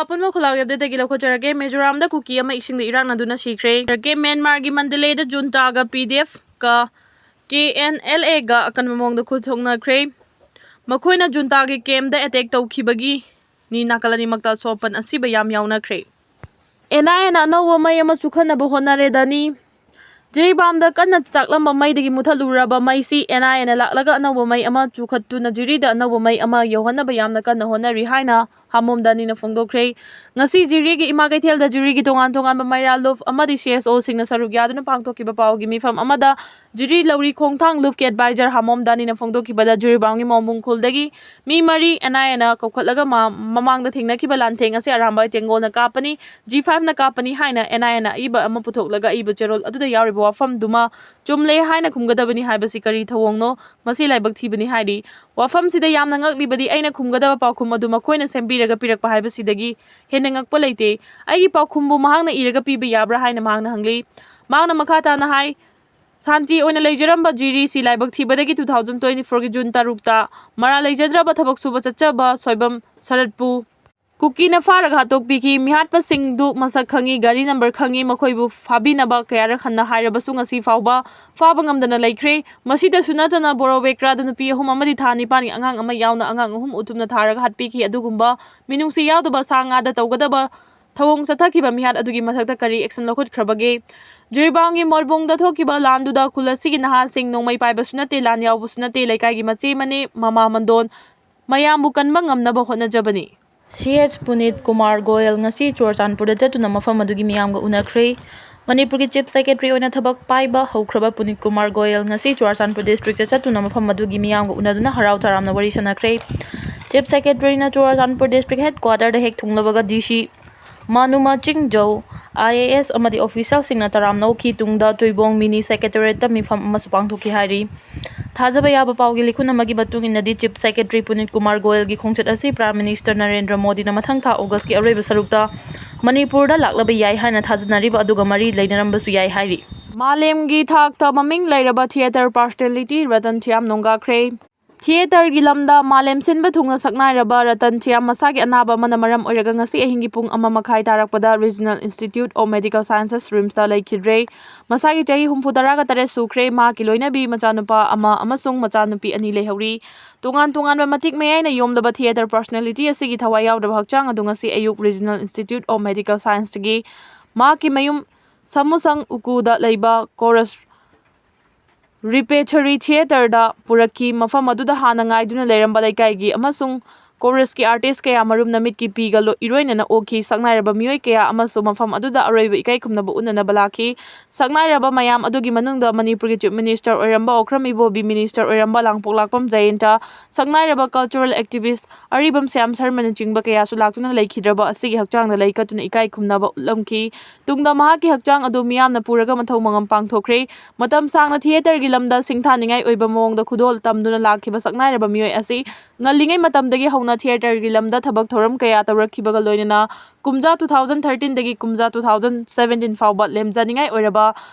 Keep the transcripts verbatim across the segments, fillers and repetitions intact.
ꯑꯄꯨꯟꯕ ꯈꯨꯜꯂꯥꯎꯒꯤ ꯑꯞꯗꯦꯠꯇꯒꯤ ꯂꯧꯈꯠꯆꯔꯒꯦ꯫ ꯃꯤꯖꯣꯔꯥꯝꯗ ꯀꯨꯀꯤ ꯑꯃ ꯏꯁꯤꯡꯗ ꯏꯔꯥꯛꯅꯗꯨꯅ ꯁꯤꯈ꯭ꯔꯦ꯫ ꯃ꯭ꯌꯥꯟꯃꯥꯔꯒꯤ ꯃꯟꯗꯂꯦꯗ ꯖꯨꯟꯇꯥꯒ ꯄꯤ ꯗꯤ ꯑꯦꯐꯀ ꯀꯦ ꯑꯦꯟ ꯑꯦꯜ ꯑꯦꯒ ꯑꯀꯟꯕ ꯃꯑꯣꯡꯗ ꯈꯨꯠ ꯊꯣꯛꯅꯈ꯭ꯔꯦ꯫ ꯃꯈꯣꯏꯅ ꯖꯨꯟꯇꯥꯒꯤ ꯀꯦꯝꯗ ꯑꯦꯇꯦꯛ ꯇꯧꯈꯤꯕꯒꯤꯅꯤ ꯅꯥꯀꯜ ꯑꯅꯤꯃꯛꯇ ꯑꯁꯣꯛ ꯑꯄꯟ ꯑꯁꯤꯕ ꯌꯥꯝ ꯌꯥꯎꯅꯈ꯭ꯔꯦ꯫ ꯑꯦꯟ ꯑꯥꯏ ꯑꯦꯅ ꯑꯅꯧꯕ ꯃꯩ ꯑꯃ ꯆꯨꯈꯠꯅꯕ ꯍꯣꯠꯅꯔꯦꯗꯅꯤ꯫ ꯖꯤꯔꯤꯕꯥꯝꯗ ꯀꯟꯅ ꯆꯥꯛꯂꯝꯕ ꯃꯩꯗꯒꯤ ꯃꯨꯊꯠꯂꯨꯔꯕ ꯃꯩꯁꯤ ꯑꯦꯟ ꯑꯥꯏ ꯑꯦꯅ ꯂꯥꯛꯂꯒ ꯑꯅꯧꯕ ꯃꯩ ꯑꯃ ꯆꯨꯈꯠꯇꯨꯅ ꯖꯤꯔꯤꯗ ꯑꯅꯧꯕ ꯃꯩ ꯑꯃ ꯌꯧꯍꯟꯅꯕ ꯌꯥꯝꯅ ꯀꯟꯅ ꯍꯣꯠꯅꯔꯤ ꯍꯥꯏꯅ ꯍꯥꯃꯣꯝ ꯗꯥꯅꯤꯅ ꯐꯣꯡꯗꯣꯛꯈ꯭ꯔꯦ꯫ ꯉꯁꯤ ꯖꯤꯔꯤꯒꯤ ꯏꯃꯥ ꯀꯩꯊꯦꯜꯗ ꯖꯤꯔꯤꯒꯤ ꯇꯣꯉꯥꯟ ꯇꯣꯉꯥꯟꯕ ꯃꯩꯔꯥ ꯂꯨꯞ ꯑꯃꯗꯤ ꯁꯤ ꯑꯦꯁ ꯑꯣꯁꯤꯡꯅ ꯁꯔꯨꯛ ꯌꯥꯗꯨꯅ ꯄꯥꯡꯊꯣꯛꯈꯤꯕ ꯄꯥꯎꯒꯤ ꯃꯤꯐꯝ ꯑꯃꯗ ꯖꯤꯔꯤ ꯂꯧꯔꯤ ꯈꯣꯡꯊꯥꯡ ꯂꯨꯞꯀꯤ ꯑꯦꯗꯚꯥꯏꯖꯔ ꯍꯥꯃꯣꯝ ꯗꯥꯅꯤꯅ ꯐꯣꯡꯗꯣꯛꯈꯤꯕꯗ ꯖꯤꯔꯤꯕꯥꯝꯒꯤ ꯃꯣꯡꯕꯨꯡ ꯈꯨꯜꯗꯒꯤ ꯃꯤ ꯃꯔꯤ ꯑꯦꯟ ꯑꯥꯏ ꯑꯦꯅ ꯀꯧꯈꯠꯂꯒ ꯃ-, ꯃꯃꯥꯡꯗ ꯊꯦꯡꯅꯈꯤꯕ ꯂꯥꯟꯊꯦꯡ ꯑꯁꯤ ꯑꯔꯥꯝꯕꯥꯏ ꯇꯦꯡꯒꯣꯜꯅ ꯀꯥꯞꯄꯅꯤ, ꯖꯤ ꯐꯥꯏꯚꯅ ꯀꯥꯞꯄꯅꯤ ꯍꯥꯏꯅ ꯑꯦꯟ ꯑꯥꯏ ꯑꯦꯅ ꯑꯏꯕ ꯑꯃ ꯄꯨꯊꯣꯛꯂꯒ ꯑꯏꯕ ꯆꯦꯔꯣꯜ ꯑꯗꯨꯗ ꯌꯥꯎꯔꯤꯕ ꯋꯥꯐꯝꯗꯨꯃ ꯆꯨꯝꯂꯦ ꯍꯥꯏꯅ ꯈꯨꯝꯒꯗꯕꯅꯤ ꯍꯥꯏꯕꯁꯤ ꯀꯔꯤ ꯊꯧꯑꯣꯡꯅꯣ? ꯃꯁꯤ ꯂꯥꯏꯕꯛ ꯊꯤꯕꯅꯤ ꯍꯥꯏꯔꯤ꯫ ꯋꯥꯐꯝꯁꯤꯗ ꯌꯥꯝꯅ ꯉꯛꯂꯤꯕꯗꯤ ꯑꯩꯅ ꯈꯨꯝꯒꯗꯕ ꯄꯥꯎꯈꯨꯝ ꯑꯗꯨ ꯃꯈꯣꯏꯅ ꯁꯦꯝꯕꯤꯔꯒ ꯄꯤꯔꯛꯄ ꯍꯥꯏꯕꯁꯤꯗꯒꯤ ꯍꯦꯟꯅ ꯉꯛꯄ ꯂꯩꯇꯦ꯫ ꯑꯩꯒꯤ ꯄꯥꯎꯈꯨꯝꯕꯨ ꯃꯍꯥꯛꯅ ꯏꯔꯒ ꯄꯤꯕ ꯌꯥꯕ꯭ꯔꯥ ꯍꯥꯏꯅ ꯃꯍꯥꯛꯅ ꯍꯪꯂꯤ꯫ ꯃꯍꯥꯛꯅ ꯃꯈꯥ ꯇꯥꯅ ꯍꯥꯏ, ꯁꯥꯟꯇꯤ ꯑꯣꯏꯅ ꯂꯩꯖꯔꯝꯕ ꯖꯤꯔꯤꯁꯤ ꯂꯥꯏꯕꯛ ꯊꯤꯕꯗꯒꯤ two thousand twenty fourꯒꯤ ꯖꯨꯟ ꯇꯔꯨꯛꯇ ꯃꯔꯥꯜ ꯂꯩꯖꯗ꯭ꯔꯕ ꯊꯕꯛ ꯁꯨꯕ ꯆꯠꯆꯕ ꯁꯣꯏꯕꯝ ꯁꯔꯠꯄꯨ ꯀꯨꯀꯤꯅ ꯐꯥꯔꯒ ꯍꯥꯠꯇꯣꯛꯄꯤꯈꯤ꯫ ꯃꯤꯍꯥꯠꯄꯁꯤꯡꯗꯨ ꯃꯁꯛ ꯈꯪꯉꯤ, ꯒꯥꯔꯤ ꯅꯝꯕꯔ ꯈꯪꯉꯤ, ꯃꯈꯣꯏꯕꯨ ꯐꯥꯕꯤꯅꯕ ꯀꯌꯥꯔꯛ ꯍꯟꯅ ꯍꯥꯏꯔꯕꯁꯨ ꯉꯁꯤ ꯐꯥꯎꯕ ꯐꯥꯕ ꯉꯝꯗꯅ ꯂꯩꯈ꯭ꯔꯦ꯫ ꯃꯁꯤꯗꯁꯨ ꯅꯠꯇꯅ ꯕꯣꯔꯣꯕꯦꯀ꯭ꯔꯥꯗ ꯅꯨꯄꯤ ꯑꯍꯨꯝ ꯑꯃꯗꯤ ꯊꯥ ꯅꯤꯄꯥꯟꯒꯤ ꯑꯉꯥꯡ ꯑꯃ ꯌꯥꯎꯅ ꯑꯉꯥꯡ ꯑꯍꯨꯝ ꯎꯊꯨꯞꯅ ꯊꯥꯔꯒ ꯍꯥꯠꯄꯤꯈꯤ꯫ ꯑꯗꯨꯒꯨꯝꯕ ꯃꯤꯅꯨꯡꯁꯤ ꯌꯥꯎꯗꯕ ꯁꯥ ꯉꯥꯗ ꯇꯧꯒꯗꯕ ꯊꯧꯑꯣꯡ ꯆꯠꯊꯈꯤꯕ ꯃꯤꯍꯥꯠ ꯑꯗꯨꯒꯤ ꯃꯊꯛꯇ ꯀꯔꯤ action ꯂꯧꯈꯠꯈ꯭ꯔꯕꯒꯦ? ꯖꯤꯔꯤꯕꯥꯝꯒꯤ ꯃꯣꯔꯕꯣꯡꯗ ꯊꯣꯛꯈꯤꯕ ꯂꯥꯟꯗꯨꯗ ꯈꯨꯜ ꯑꯁꯤꯒꯤ ꯅꯍꯥꯁꯤꯡ ꯅꯣꯡꯃꯩ ꯄꯥꯏꯕꯁꯨ ꯅꯠꯇꯦ, ꯂꯥꯟ ꯌꯥꯎꯕꯁꯨ ꯅꯠꯇꯦ, ꯂꯩꯀꯥꯏꯒꯤ ꯃꯆꯦ ꯃꯅꯦ, ꯃꯃꯥ ꯃꯟꯗꯣꯟ ꯃꯌꯥꯝꯕꯨ ꯀꯟꯕ ꯉꯝꯅꯕ ꯍꯣꯠꯅꯖꯕꯅꯤ꯫ ꯁꯤ ꯑꯦꯆ ꯄꯨꯅꯤꯠ ꯀꯨꯃꯥꯔ ꯒꯣꯌꯜ ꯉꯁꯤ ꯆꯨꯔꯆꯥꯟꯄꯨꯔꯗ ꯆꯠꯇꯨꯅ ꯃꯐꯝ ꯑꯗꯨꯒꯤ ꯃꯤꯌꯥꯝꯒ ꯎꯅꯈ꯭ꯔꯦ꯫ ꯃꯅꯤꯄꯨꯔꯒꯤ Chief Secretary ꯑꯣꯏꯅ ꯊꯕꯛ ꯄꯥꯏꯕ ꯍꯧꯈ꯭ꯔꯕ ꯄꯨꯅꯤꯠ ꯀꯨꯃꯥꯔ ꯒꯣꯌꯜ ꯉꯁꯤ ꯆꯨꯔꯆꯥꯟꯄꯨꯔ districtꯇ ꯆꯠꯇꯨꯅ ꯃꯐꯝ ꯑꯗꯨꯒꯤ ꯃꯤꯌꯥꯝꯒ ꯎꯅꯗꯨꯅ ꯍꯔꯥꯎ ꯇꯔꯥꯝꯅ ꯋꯥꯔꯤ ꯁꯥꯟꯅꯈ꯭ꯔꯦ꯫ Chief Secretaryꯅ ꯆꯨꯔꯆꯥꯟꯄꯨꯔ district headquarterꯗ ꯍꯦꯛ ꯊꯨꯡꯂꯕꯒ ꯗꯤ ꯁꯤ ꯃꯥꯅꯨꯃꯥ ꯆꯤꯡꯖꯧ, ꯑꯥꯏ ꯑꯦ ꯑꯦꯁ ꯑꯃꯗꯤ officialꯁꯤꯡꯅ ꯇꯔꯥꯝꯅ ꯑꯣꯛꯈꯤ꯫ ꯇꯨꯡꯗ ꯇꯨꯏꯕꯣꯡ mini secretariatꯇ ꯃꯤꯐꯝ ꯑꯃꯁꯨ ꯄꯥꯡꯊꯣꯛꯈꯤ ꯍꯥꯏꯔꯤ꯫ ꯊꯥꯖꯕ ꯌꯥꯕ ꯄꯥꯎꯒꯤ ꯂꯤꯈꯨꯟ ꯑꯃꯒꯤ ꯃꯇꯨꯡ ꯏꯟꯅꯗꯤ, Chief Secretary ꯄꯨꯅꯤꯠ ꯀꯨꯃꯥꯔ ꯒꯣꯌꯜꯒꯤ ꯈꯣꯡꯆꯠ ꯑꯁꯤ Prime Minister ꯅꯔꯦꯟꯗ꯭ꯔ ꯃꯣꯗꯤꯅ ꯃꯊꯪ ꯊꯥ Augustꯀꯤ ꯑꯔꯣꯏꯕ ꯁꯔꯨꯛꯇ ꯃꯅꯤꯄꯨꯔꯗ ꯂꯥꯛꯂꯕ ꯌꯥꯏ ꯍꯥꯏꯅ ꯊꯥꯖꯅꯔꯤꯕ ꯑꯗꯨꯒ ꯃꯔꯤ ꯂꯩꯅꯔꯝꯕꯁꯨ ꯌꯥꯏ ꯍꯥꯏꯔꯤ꯫ ꯃꯥꯂꯦꯝꯒꯤ ꯊꯥꯛꯇ ꯃꯃꯤꯡ ꯂꯩꯔꯕ theatre personality ꯔꯇꯟ ꯊꯤꯌꯥꯝ ꯅꯣꯡꯒꯥꯈ꯭ꯔꯦ꯫ Theatreꯒꯤ ꯂꯝꯗ ꯃꯥꯂꯦꯝ ꯁꯤꯟꯕ ꯊꯨꯡꯅ ꯁꯛꯅꯥꯏꯔꯕ ꯔꯇꯟ ꯊꯤꯌꯥꯝ ꯃꯁꯥꯒꯤ ꯑꯅꯥꯕ ꯑꯃꯅ ꯃꯔꯝ ꯑꯣꯏꯔꯒ ꯉꯁꯤ ꯑꯍꯤꯡꯒꯤ ꯄꯨꯡ ꯑꯃ ꯃꯈꯥꯏ ꯇꯥꯔꯛꯄꯗ Regional Institute of Medical Sciences, RIMSꯇ ꯂꯩꯈꯤꯗ꯭ꯔꯦ꯫ ꯃꯁꯥꯒꯤ ꯆꯍꯤ ꯍꯨꯝꯐꯨ ꯇꯔꯥꯒ ꯇꯔꯦꯠ ꯁꯨꯈ꯭ꯔꯦ꯫ ꯃꯍꯥꯛꯀꯤ ꯂꯣꯏꯅꯕꯤ ꯃꯆꯥꯅꯨꯄꯥ ꯑꯃ ꯑꯃꯁꯨꯡ ꯃꯆꯥꯅꯨꯄꯤ ꯑꯅꯤ ꯂꯩꯍꯧꯔꯤ꯫ ꯇꯣꯉꯥꯟ ꯇꯣꯉꯥꯟꯕ ꯃꯇꯤꯛ ꯃꯌꯥꯏꯅ ꯌꯣꯝꯂꯕ theatre personality ꯑꯁꯤꯒꯤ ꯊꯋꯥꯏ ꯌꯥꯎꯗꯕ ꯍꯛꯆꯥꯡ ꯑꯗꯨ ꯉꯁꯤ ꯑꯌꯨꯛ Regional Institute of Medical Scienceꯀꯤ ꯃꯍꯥꯛꯀꯤ ꯃꯌꯨꯝ ꯁꯃꯨꯁꯪ ꯎꯀꯨꯗ ꯂꯩꯕ Corus Repertory Theatreꯗ ꯄꯨꯔꯛꯈꯤ꯫ ꯃꯐꯝ ꯑꯗꯨꯗ ꯍꯥꯟꯅ ꯉꯥꯏꯗꯨꯅ ꯂꯩꯔꯝꯕ ꯂꯩꯀꯥꯏꯒꯤ ꯑꯃꯁꯨꯡ Corusꯀꯤ artist ꯀꯌꯥ ꯃꯔꯨꯝ ꯅꯃꯤꯠꯀꯤ ꯄꯤꯒ ꯂꯣ-, ꯏꯔꯣꯏꯅꯅ ꯑꯣꯛꯈꯤ꯫ ꯁꯛꯅꯥꯏꯔꯕ ꯃꯤꯑꯣꯏ ꯀꯌꯥ ꯑꯃꯁꯨ ꯃꯐꯝ ꯑꯗꯨꯗ ꯑꯔꯣꯏꯕ ꯏꯀꯥꯏ ꯈꯨꯝꯅꯕ ꯎꯠꯅꯅꯕ ꯂꯥꯛꯈꯤ꯫ ꯁꯛꯅꯥꯏꯔꯕ ꯃꯌꯥꯝ ꯑꯗꯨꯒꯤ ꯃꯅꯨꯡꯗ ꯃꯅꯤꯄꯨꯔꯒꯤ Chief Minister ꯑꯣꯏꯔꯝꯕ ꯑꯣꯀ꯭ꯔꯝ ꯏꯕꯣꯕꯤ, Minister ꯑꯣꯏꯔꯝꯕ ꯂꯥꯡꯄꯣꯛꯂꯥꯛꯄꯝ ꯖꯌꯟꯇ, ꯁꯛꯅꯥꯏꯔꯕ cultural activist ꯑꯔꯤꯕꯝ ꯁ꯭ꯌꯥꯝ ꯁꯔꯃꯅꯆꯤꯡꯕ ꯀꯌꯥꯁꯨ ꯂꯥꯛꯇꯨꯅ ꯂꯩꯈꯤꯗ꯭ꯔꯕ ꯑꯁꯤꯒꯤ ꯍꯛꯆꯥꯡꯗ ꯂꯩ ꯀꯠꯇꯨꯅ ꯏꯀꯥꯏ ꯈꯨꯝꯅꯕ ꯎꯠꯂꯝꯈꯤ꯫ ꯇꯨꯡꯗ ꯃꯍꯥꯛꯀꯤ ꯍꯛꯆꯥꯡ ꯑꯗꯨ ꯃꯤꯌꯥꯝꯅ ꯄꯨꯔꯒ ꯃꯊꯧ ꯃꯉꯝ ꯄꯥꯡꯊꯣꯛꯈ꯭ꯔꯦ꯫ ꯃꯇꯝ ꯁꯥꯡꯅ theatreꯒꯤ ꯂꯝꯗ ꯁꯤꯡꯊꯥꯅꯤꯡꯉꯥꯏ ꯑꯣꯏꯕ ꯃꯑꯣꯡꯗ ꯈꯨꯗꯣꯜ ꯇꯝꯗꯨꯅ ꯂꯥꯛꯈꯤꯕ ꯁꯛꯅꯥꯏꯔꯕ ꯃꯤꯑꯣꯏ ꯑꯁꯤ ꯉꯜꯂꯤꯉꯩ ꯃꯇꯝꯗꯒꯤ ꯍꯧꯅ theatreꯒꯤ ꯂꯝꯗ ꯊꯕꯛ ꯊꯧꯔꯝ ꯀꯌꯥ ꯇꯧꯔꯛꯈꯤꯕꯒ ꯂꯣꯏꯅꯅ ꯀꯨꯝꯖꯥ two thousand thirteenꯗꯒꯤ ꯀꯨꯝꯖꯥ two thousand seventeen ꯐꯥꯎꯕ ꯂꯦꯝꯖꯅꯤꯡꯉꯥꯏ ꯑꯣꯏꯔꯕ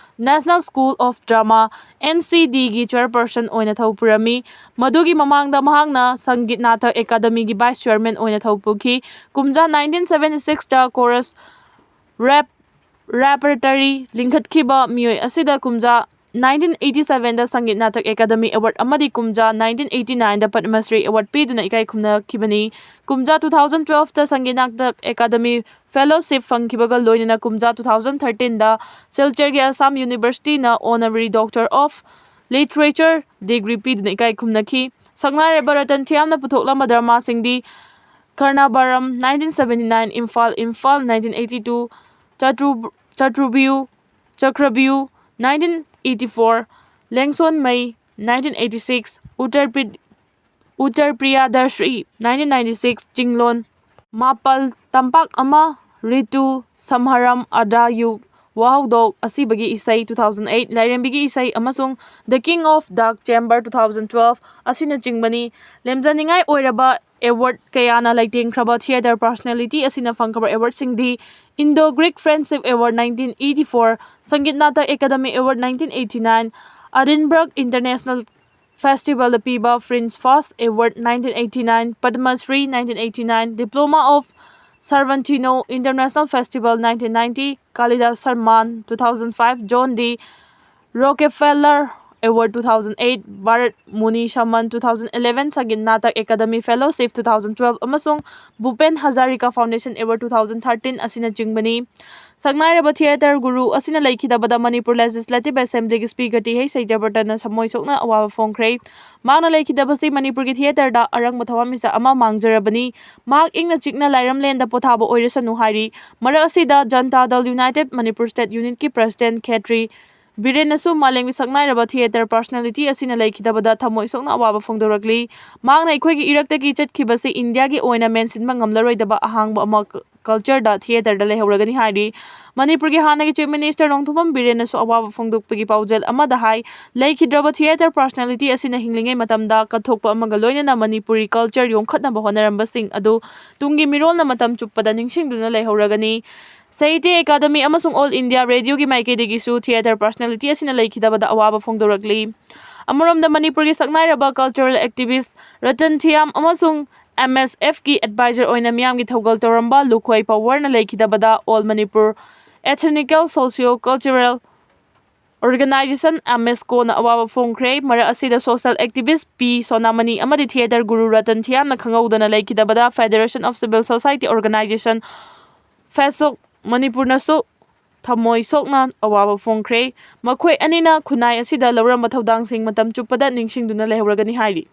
National School of Drama, NCDꯒꯤ chairperson ꯑꯣꯏꯅ ꯊꯧ ꯄꯨꯔꯝꯃꯤ꯫ ꯃꯗꯨꯒꯤ ꯃꯃꯥꯡꯗ ꯃꯍꯥꯛꯅ ꯁꯪꯒꯤꯠ ꯅꯥꯇꯛ ꯑꯦꯀꯥꯗꯃꯤꯒꯤ vice chairman ꯑꯣꯏꯅ ꯊꯧ ꯄꯨꯈꯤ꯫ ꯀꯨꯝꯖꯥ nineteen seventy sixꯇ Corus Rep Repertory ꯂꯤꯡꯈꯠꯈꯤꯕ ꯃꯤꯑꯣꯏ ꯑꯁꯤꯗ ꯀꯨꯝꯖꯥ nineteen eighty sevenꯗ ꯁꯪꯒꯤꯠ ꯅꯥꯇꯛ ꯑꯦꯀꯥꯗꯃꯤ award ꯑꯃꯗꯤ ꯀꯨꯝꯖꯥ nineteen eighty nineꯗ ꯄꯗꯃꯁ꯭ꯔꯤ award ꯄꯤꯗꯨꯅ ꯏꯀꯥꯏ ꯈꯨꯝꯅꯈꯤꯕꯅꯤ꯫ ꯀꯨꯝꯖꯥ two thousand twelveꯇ ꯁꯪꯒꯤꯠ ꯅꯥꯇꯛ ꯑꯦꯀꯥꯗꯃꯤ fellowship ꯐꯪꯈꯤꯕꯒ ꯂꯣꯏꯅꯅ ꯀꯨꯝꯖꯥ two thousand thirteenꯗ ꯁꯤꯜꯆꯔꯒꯤ Assam Universityꯅ Honorary Doctor of Literature degree ꯄꯤꯗꯨꯅ ꯏꯀꯥꯏ ꯈꯨꯝꯅꯈꯤ꯫ ꯁꯛꯅꯥꯏꯔꯕ Ratan ꯊꯤꯌꯥꯝꯅ ꯄꯨꯊꯣꯛꯂꯝꯕ dramaꯁꯤꯡꯗꯤ ꯀꯔꯅꯥꯚꯔꯝ nineteen seventy nine, Imphal, Imphal nineteen eighty two, ꯆꯇ꯭ꯔꯨ-, ꯆꯇ꯭ꯔꯨꯚ꯭ꯌꯨ, ꯆꯀ꯭ꯔꯚ꯭ꯌꯨ nineteen eighty four, ꯂꯦꯡꯁꯣꯟ ꯃꯩ nineteen eighty six, ꯎꯠꯇꯔ ꯄ꯭ꯔꯤ-, Uttar Priyadarshi nineteen ninety six, ꯆꯤꯡꯂꯣꯟ ꯃꯥꯄꯜ, ꯇꯝꯄꯥꯛ ꯑꯃ, ꯔꯤꯇꯨ, ꯁꯝꯍꯥꯔꯝ, ꯑꯗꯥ ꯌꯨꯒ, ꯋꯥꯍꯧꯗꯣꯛ, ꯑꯁꯤꯕꯒꯤ ꯏꯁꯩ two thousand eight, ꯂꯥꯏꯔꯦꯝꯕꯤꯒꯤ ꯏꯁꯩ ꯑꯃꯁꯨꯡ The King of Dark Chamber two thousand twelve ꯑꯁꯤꯅꯆꯤꯡꯕꯅꯤ꯫ ꯂꯦꯝꯖꯅꯤꯡꯉꯥꯏ ꯑꯣꯏꯔꯕ award ꯀꯌꯥꯅ ꯂꯩꯇꯦꯡꯈ꯭ꯔꯕ theatre personality ꯑꯁꯤꯅ ꯐꯪꯈ꯭ꯔꯕ awardꯁꯤꯡꯗꯤ Indo-Greek Friendship Award nineteen eighty four, Sangeet Natak academy award nineteen eighty nine, Edinburgh International Festivalꯗ ꯄꯤꯕ Prince Fast Award nineteen eighty nine, Padma Shri nineteen eighty nine, Diploma of Cervantino International Festival nineteen ninety, Kalidas Samman two thousand five, John D. Rockefeller Award two thousand eight, Bharat Muni Samman two thousand eleven, Sangeet Natak Akademi Fellowship two thousand twelve ꯑꯃꯁꯨꯡ Bhupen Hazarika Foundation Award two thousand thirteen ꯑꯁꯤꯅꯆꯤꯡꯕꯅꯤ꯫ ꯁꯛꯅꯥꯏꯔꯕ theatre guru ꯑꯁꯤꯅ ꯂꯩꯈꯤꯗꯕꯗ Manipur Legislative Assemblyꯒꯤ Speaker T H Satyabrata ꯊꯃꯣꯏ ꯁꯣꯛꯅ ꯑꯋꯥꯕ ꯐꯣꯡꯈ꯭ꯔꯦ꯫ ꯃꯍꯥꯛꯅ ꯂꯩꯈꯤꯗꯕꯁꯤ ꯃꯅꯤꯄꯨꯔꯒꯤ theatreꯗ ꯑꯔꯪꯕ ꯊꯋꯥꯟꯃꯤꯆꯥꯛ ꯑꯃ ꯃꯥꯡꯖꯔꯕꯅꯤ꯫ ꯃꯍꯥꯛ ꯏꯪꯅ ꯆꯤꯛꯅ ꯂꯥꯏꯔꯝꯂꯦꯟꯗ ꯄꯣꯊꯥꯕ ꯑꯣꯏꯔꯁꯅꯨ ꯍꯥꯏꯔꯤ꯫ ꯃꯔꯛ ꯑꯁꯤꯗ Janata Dal United, Manipur State Unitꯀꯤ President Khetri ꯕꯤꯔꯦꯟꯅꯁꯨ ꯃꯥꯂꯦꯝꯒꯤ ꯁꯛꯅꯥꯏꯔꯕ theatre personality ꯑꯁꯤꯅ ꯂꯩꯈꯤꯗꯕꯗ ꯊꯃꯣꯏ ꯁꯣꯛꯅ ꯑꯋꯥꯕ ꯐꯣꯡꯗꯣꯔꯛꯂꯤ꯫ ꯃꯍꯥꯛꯅ ꯑꯩꯈꯣꯏꯒꯤ ꯏꯔꯛꯇꯒꯤ ꯆꯠꯈꯤꯕꯁꯤ ꯏꯟꯗꯤꯌꯥꯒꯤ ꯑꯣꯏꯅ ꯃꯦꯟꯁꯤꯟꯕ ꯉꯝꯂꯔꯣꯏꯗꯕ ꯑꯍꯥꯡꯕ ꯑꯃ cultureꯗ, theatreꯗ ꯂꯩꯍꯧꯔꯒꯅꯤ ꯍꯥꯏꯔꯤ꯫ ꯃꯅꯤꯄꯨꯔꯒꯤ ꯍꯥꯟꯅꯒꯤ Chief Minister ꯅꯣꯡꯊꯣꯝꯕꯝ ꯕꯤꯔꯦꯟꯅꯁꯨ ꯑꯋꯥꯕ ꯐꯣꯡꯗꯣꯛꯄꯒꯤ ꯄꯥꯎꯖꯦꯜ ꯑꯃꯗ ꯍꯥꯏ, ꯂꯩꯈꯤꯗ꯭ꯔꯕ theatre personality ꯑꯁꯤꯅ ꯍꯤꯡꯂꯤꯉꯩ ꯃꯇꯝꯗ ꯀꯠꯊꯣꯛꯄ ꯑꯃꯒ ꯂꯣꯏꯅꯅ ꯃꯅꯤꯄꯨꯔꯤ culture ꯌꯣꯛꯈꯠꯅꯕ ꯍꯣꯠꯅꯔꯝꯕꯁꯤꯡ ꯑꯗꯨ ꯇꯨꯡꯒꯤ ꯃꯤꯔꯣꯜꯅ ꯃꯇꯝ ꯆꯨꯞꯄꯗ ꯅꯤꯡꯁꯤꯡꯗꯨꯅ ꯂꯩꯍꯧꯔꯒꯅꯤ꯫ ꯁꯥꯍꯤꯇ꯭ꯌ ꯑꯦꯀꯥꯗꯃꯤ ꯑꯃꯁꯨꯡ All India Radioꯒꯤ ꯃꯥꯏꯀꯩꯗꯒꯤꯁꯨ theatre personality ꯑꯁꯤꯅ ꯂꯩꯈꯤꯗꯕꯗ ꯑꯋꯥꯕ ꯐꯣꯡꯗꯣꯔꯛꯂꯤ꯫ ꯑꯃꯔꯣꯝꯗ ꯃꯅꯤꯄꯨꯔꯒꯤ ꯁꯛꯅꯥꯏꯔꯕ cultural activist ꯔꯇꯟ ꯊꯤꯌꯥꯝ ꯑꯃꯁꯨꯡ ꯑꯦꯝ ꯑꯦꯁ ꯑꯦꯐꯀꯤ advisor ꯑꯣꯏꯅ ꯃꯤꯌꯥꯝꯒꯤ ꯊꯧꯒꯜ ꯇꯧꯔꯝꯕ ꯂꯨꯈꯣꯏ ꯄꯥꯋꯔꯅ ꯂꯩꯈꯤꯗꯕꯗ All Manipur Ethnical Socio Cultural Organization, M S ꯀꯣꯅ ꯑꯋꯥꯕ ꯐꯣꯡꯈ꯭ꯔꯦ꯫ ꯃꯔꯛ ꯑꯁꯤꯗ social activist ꯄꯤ ꯁꯣꯅꯥꯃꯅꯤ ꯑꯃꯗꯤ theatre ꯒꯨꯔꯨ ꯔꯇꯟ ꯊꯤꯌꯥꯝꯅ ꯈꯪꯍꯧꯗꯅ ꯂꯩꯈꯤꯗꯕꯗ Federation of Civil Society Organization, ꯐꯦꯁꯣꯛ, ꯃꯅꯤꯄꯨꯔꯅꯁꯨ ꯊꯃꯣꯏ ꯁꯣꯛꯅ ꯑꯋꯥꯕ ꯐꯣꯡꯈ꯭ꯔꯦ꯫ ꯃꯈꯣꯏ ꯑꯅꯤꯅ ꯈꯨꯟꯅꯥꯏ ꯑꯁꯤꯗ ꯂꯧꯔꯝꯕ ꯊꯧꯗꯥꯡꯁꯤꯡ ꯃꯇꯝ ꯆꯨꯞꯄꯗ ꯅꯤꯡꯁꯤꯡꯗꯨꯅ ꯂꯩꯍꯧꯔꯒꯅꯤ ꯍꯥꯏꯔꯤ꯫